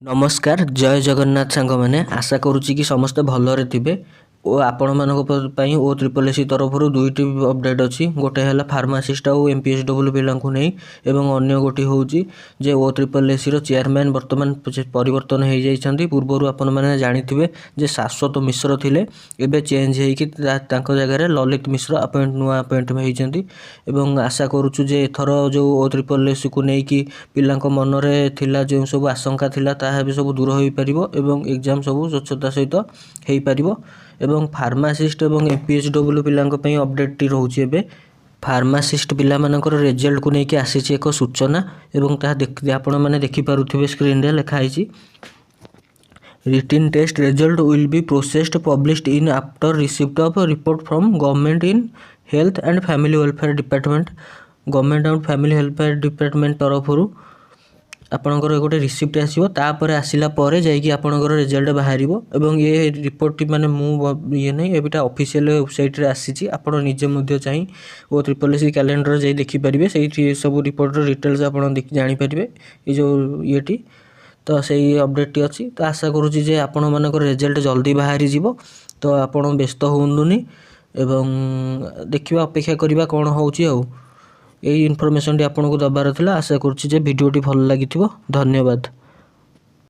ନମସ୍କାର, ଜୟ ଜଗନ୍ନାଥ ସାଙ୍ଗମାନେ। ଆଶା କରୁଛି କି ସମସ୍ତେ ଭଲରେ ଥିବେ ଓ ଆପଣମାନଙ୍କ ପାଇଁ ଓ ଟ୍ରିପଲ୍ ଏସ୍ ସି ତରଫରୁ ଦୁଇଟି ଅପଡ଼େଟ୍ ଅଛି। ଗୋଟେ ହେଲା ଫାର୍ମାସିଷ୍ଟ ଆଉ ଏମ୍ ପି ଏସ୍ ଡବ୍ଲ୍ୟୁ ପିଲାଙ୍କୁ ନେଇ ଏବଂ ଅନ୍ୟ ଗୋଟିଏ ହେଉଛି ଯେ ଓ ଟ୍ରିପଲ୍ ଏସ୍ ସିର ଚେୟାରମ୍ୟାନ୍ ବର୍ତ୍ତମାନ ପରିବର୍ତ୍ତନ ହେଇଯାଇଛନ୍ତି। ପୂର୍ବରୁ ଆପଣମାନେ ଜାଣିଥିବେ ଯେ ଶାଶ୍ୱତ ମିଶ୍ର ଥିଲେ। ଏବେ ଚେଞ୍ଜ ହେଇକି ତାଙ୍କ ଜାଗାରେ ଲଲିତ ମିଶ୍ର ଆପଏଣ୍ଟ ନୂଆ ଆପଏଣ୍ଟ ହେଇଛନ୍ତି। ଏବଂ ଆଶା କରୁଛୁ ଯେ ଏଥର ଯେଉଁ ଓ ଟ୍ରିପଲ୍ ଏସ୍ ସିକୁ ନେଇକି ପିଲାଙ୍କ ମନରେ ଥିଲା, ଯେଉଁ ସବୁ ଆଶଙ୍କା ଥିଲା, ତାହା ଏବେ ସବୁ ଦୂର ହୋଇପାରିବ ଏବଂ ଏକ୍ଜାମ୍ ସବୁ ସ୍ୱଚ୍ଛତା ସହିତ ହେଇପାରିବ। ଏବଂ ଫାର୍ମାସିଷ୍ଟ ଏବଂ ଏମ୍ ପି ଏସ୍ ଡବ୍ଲ୍ୟୁ ପିଲାଙ୍କ ପାଇଁ ଅପଡ଼େଟ୍ଟି ରହୁଛି। ଏବେ ଫାର୍ମାସିଷ୍ଟ ପିଲାମାନଙ୍କର ରେଜଲ୍ଟକୁ ନେଇକି ଆସିଛି ଏକ ସୂଚନା ଏବଂ ତାହା ଆପଣମାନେ ଦେଖିପାରୁଥିବେ, ସ୍କ୍ରିନ୍ରେ ଲେଖା ହେଇଛି, "Written test result will be processed, published in after receipt of report from Government in Health and Family Welfare Department." Government and Family Welfare Department ତରଫରୁ ଆପଣଙ୍କର ଗୋଟେ ରିସିପ୍ଟ ଆସିବ। ତାପରେ ଆସିଲା ପରେ ଯାଇକି ଆପଣଙ୍କର ରେଜଲ୍ଟ ବାହାରିବ। ଏବଂ ଏ ରିପୋର୍ଟଟି ମାନେ ମୁଁ ଇଏ ନାହିଁ, ଏଇଟା ଅଫିସିଆଲ ୱେବସାଇଟ୍ରେ ଆସିଛି। ଆପଣ ନିଜେ ମଧ୍ୟ ଚାହିଁ ଓ ଟ୍ରିପଲ୍ ଏସ୍ ସି କ୍ୟାଲେଣ୍ଡର ଯାଇ ଦେଖିପାରିବେ। ସେଇଠି ସବୁ ରିପୋର୍ଟର ଡିଟେଲ୍ସ ଆପଣ ଦେଖି ଜାଣିପାରିବେ। ଏଇ ଯେଉଁ ଇଏଟି ତ ସେଇ ଅପଡ଼େଟ୍ଟି ଅଛି। ତ ଆଶା କରୁଛି ଯେ ଆପଣମାନଙ୍କର ରେଜଲ୍ଟ ଜଲ୍ଦି ବାହାରିଯିବ। ତ ଆପଣ ବ୍ୟସ୍ତ ହୁଅନ୍ତୁନି ଏବଂ ଦେଖିବା, ଅପେକ୍ଷା କରିବା କ'ଣ ହେଉଛି। ଆଉ ଏଇ ଇନଫର୍ମେସନ୍ଟି ଆପଣଙ୍କୁ ଦେବାର ଥିଲା। ଆଶା କରୁଛି ଯେ ଭିଡ଼ିଓଟି ଭଲ ଲାଗିଥିବ। ଧନ୍ୟବାଦ।